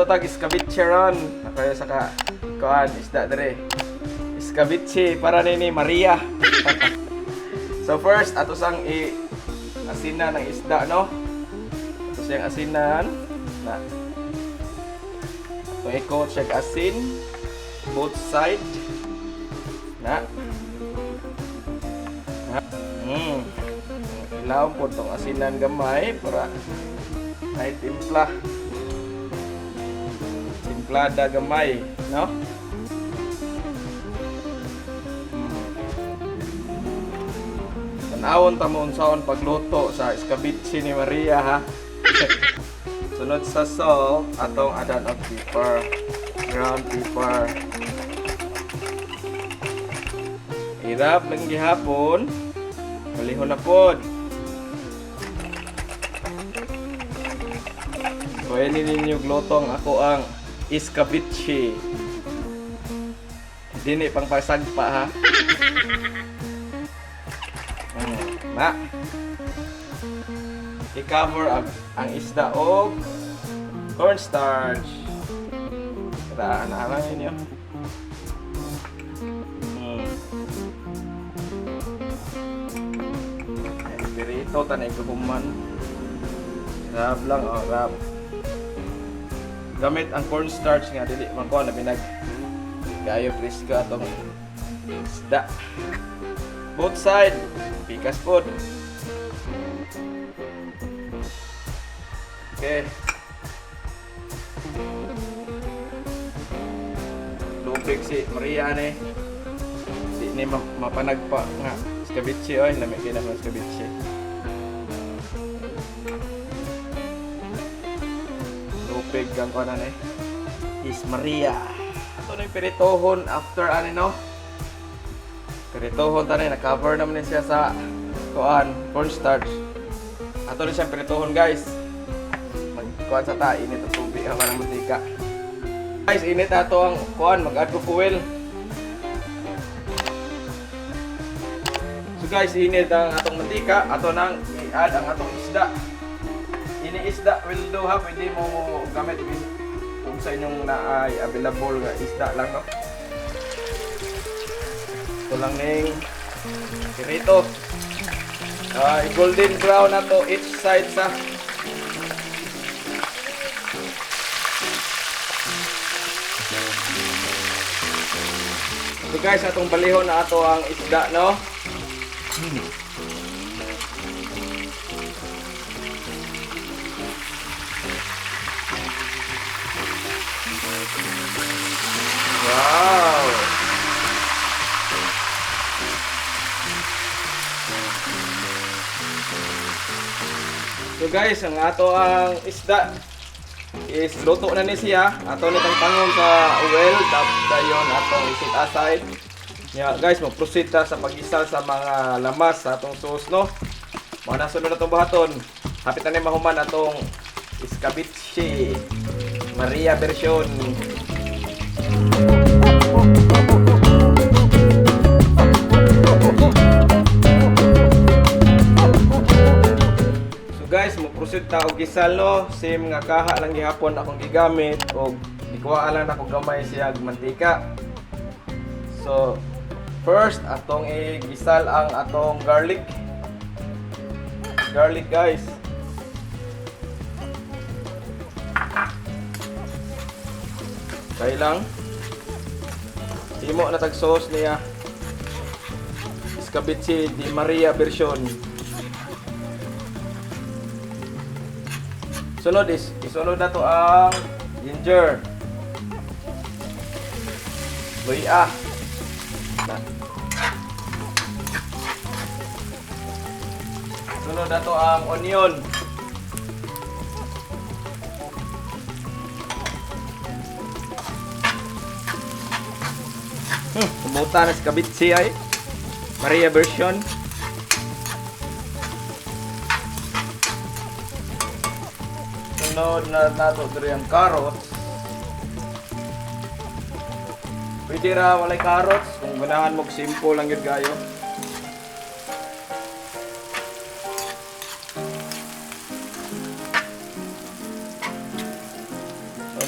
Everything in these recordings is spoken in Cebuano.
Magluto tag escabeche ron. Ako sa ka kuan isda dere. Escabeche para ni Maria. So first ato sang i asinan ng isda, no? Ato siyang asinan na. Ato i-coat siya asin both side. Na. Na. Ilawom po tong asinan gamay para ay timpla. Timplada gamay, no? Tanawon ta mo unsaon pagluto sa escabeche ni Maria, ha. Sunod sa salt, atong add-an og pepper, ground pepper. I-rub lang gihapon. Balihon na pod. Pwede ninyo glutong ako ang escabeche. Dini pang pasagpa, ha. Na. I-cover ang isda og cornstarch. Tara, na lang ninyo. Ay, pirito, tanay kuhuman. Rub lang, oh, rub. Gamit ang cornstarch nga dili man ko na binag kayo presko atong isda. Both side, pikas pod. Okay. Lupig si Maria ni. Di ni mapanagpa nga escabeche oy, lami kay naman escabeche. Lupig kang kuan ni. Is Maria. Ato na yung piritohon after ano, no? Piritohon tani, na-cover naman ni siya sa kuan, cornstarch. Ato na siyang piritohon, guys. Magkuan sa ta, init ang tubig ang kanang mantika. Guys, init ato ang kuan, mag-add ko fuel. So guys, init ang atong mantika, ato nang i-add ang atong isda. Ini isda will do, ha, pwede mo gamit kung sa inyong naay available nga isda lang, no. Ito lang ning pirito. I-golden brown na to each side sa. So guys, atong balihon na ato ang isda, no? Wow! So guys, ang ato ang isda is luto na ni siya. Ato ni tangtangon sa oil, tapos dayon atong i-set aside. Ya, guys, mag-proceed ta sa pag-isal sa mga lamas sa atong sauce, no? Mga nasunod na itong buhaton. Hapit na ni mahuman atong escabeche Maria version. So guys, mo-proceed ta og gisal, no. Same nga kaha lang gihapon akong gigamit og gikuhaan lang nako gamay siya og mantika. So first atong igisal ang atong garlic. Garlic, guys. Kay lang himo na tag sauce niya. Escabeche di Maria version. Sunod is, isunod na to ang ginger. Luya. Na. Sunod na to ang onion. Kumuta na si Kabitsi ay. Maria version. Sunod na nato diri ang carrots. Pwede ra walay carrots kung ganahan mo simple lang gyud kayo.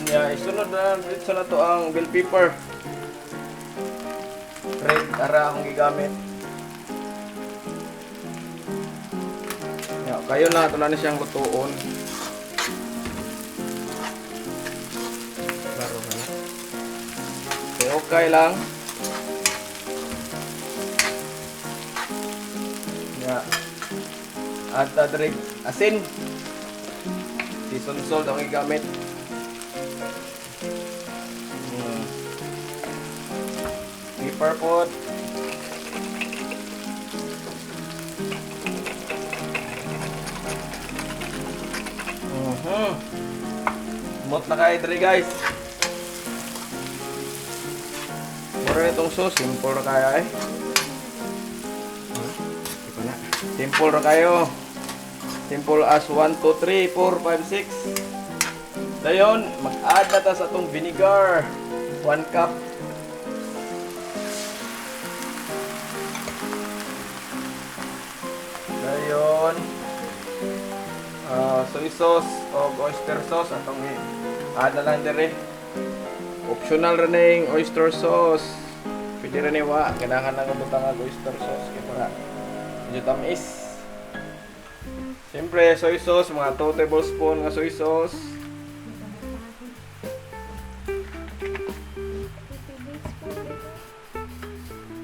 Nya, isunod na dito na to ang bell pepper. Red ara akong gigamit. Ya, kayo na ito na ni siyang lutuon. Klaro na. Okay, okay lang. Ya. At adrig asin. Season salt ang gigamit. Pepper pot. Mot na kayo diri, guys. Mura itong sauce, simple ra kaya eh. Di pa na. Simple ra kayo. Simple as 1, 2, 3, 4, 5, 6. Dayon, mag-add na ta sa atong vinegar. 1 cup. Dayon, soy sauce o oyster sauce atong i-add na lang diri. Optional ra ning oyster sauce. Pwede ra ni wa ganahan lang ang butang og oyster sauce kay para medyo tamis. Siyempre, soy sauce, mga 2 tablespoon nga soy sauce.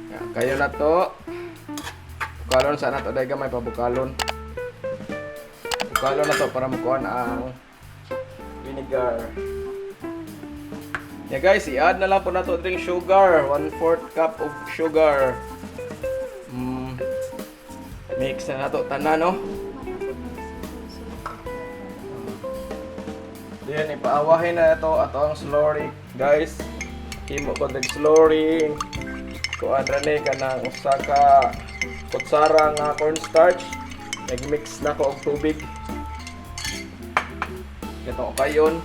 Ya, kayo na to. Bukalon sana to dahil gamay pa bukalon. Bukalon na to para makuha na ang vinegar. Yeah guys, i-add na lang po na to drink sugar. 1/4 cup of sugar. Mix na nato tanan, no? Then ipaawahin na ito ato ang slurry, guys. Himo ko ng slurry. Kuan ra ni kanang usa ka kutsara nga cornstarch. Nag-mix na ko og tubig. Ito kayon.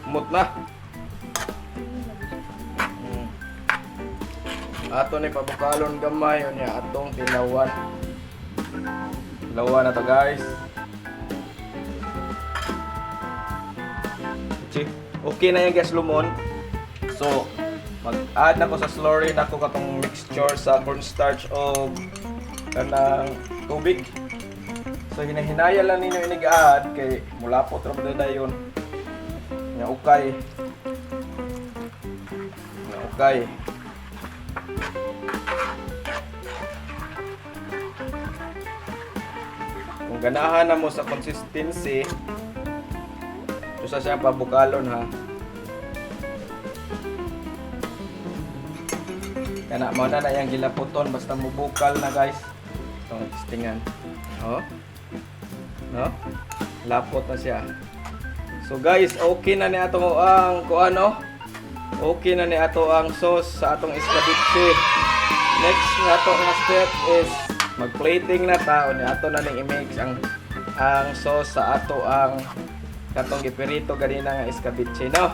Umot na. Ato ni pabukalon gamay unya atong tilawan. Tilawan na to, guys. Okay na yung guys lumon. So, mag-add na ko sa slurry na ko katong mixture sa cornstarch o kanang tubig. So, hinahinaya lang ninyo inig-add kay mulapot ra ba dayon. Nya ukay. Nya ukay. Kung ganahan na mo sa consistency, usa siyang pabukalon ha. Kana mo na na yang gilaputon basta mubukal na, guys. Itong testingan. Oh. No? Lapot na siya. So guys, okay na ni ato ang kuano. Okay na ni ato ang sauce sa atong escabeche. Next na ato nga step is mag-plating na ta ni ato na ning i-mix ang sauce sa ato ang katong gipirito ganina nga escabeche, no.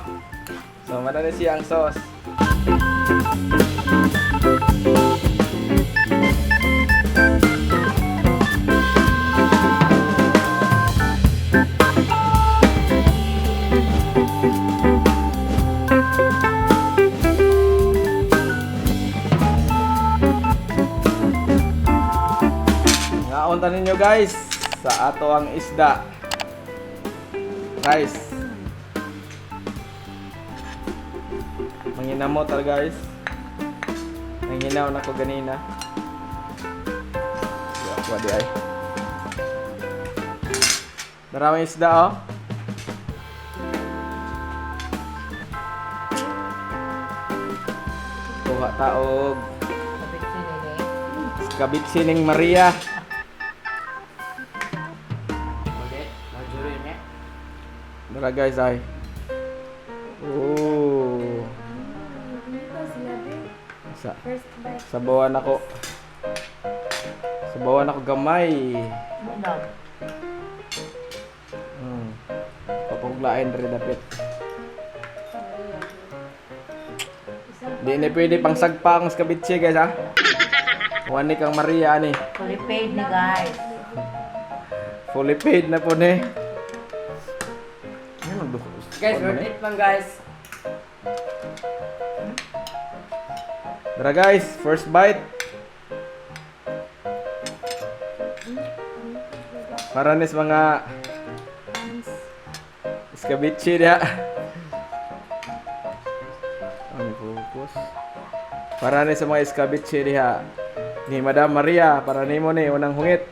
So mao na ni siya ang sauce. Ngaon ta ninyo, guys, sa ato ang isda. Guys. Manginamot ta, guys. Nanginaw na ko ganina. Di ako di ay. Maraming isda oh. Kuha taog. Kabit sining Maria. Okay, marjorie niya. Dara guys ay. Oh. Dito sila din. Sa First bite. sabawan ako. Sabawan ako gamay. Ano? Papuglain rin dapit. Isang Di ni pwede pang sagpa ang skabitse, guys ha. Wani kang Maria ani. Fully paid ni guys. Fully paid na po ni. Guys, worth it man, guys. Tara guys, first bite. Para nis mga iskabichi diha. Ang focus. Para ni sa mga iskabichi diha. Ni Madam Maria, para nimo ni unang hungit.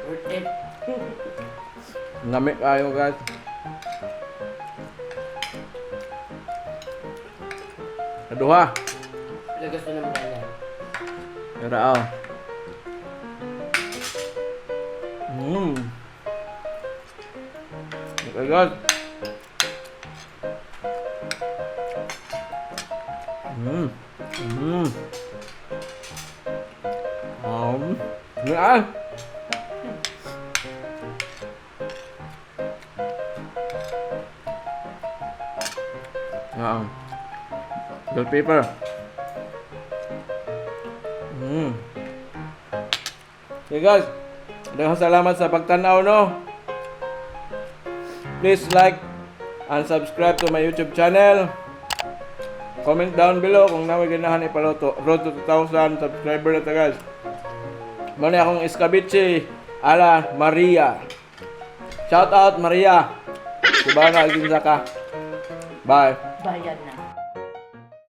Worth it. Lami kayo, guys. Kaduha. Pila gusto naman niya. Pero oh. Okay, guys. Ah. Ah. Bell pepper. Okay guys, daghang salamat sa pagtanaw, no. Please like and subscribe to my YouTube channel. Comment down below kung naa moy ganahan ipaluto. Road to 2,000 subscriber na ta, guys. Mao ni akong iskabichi ala Maria. Shout out, Maria. Diba na ka. Bye. Bayad na.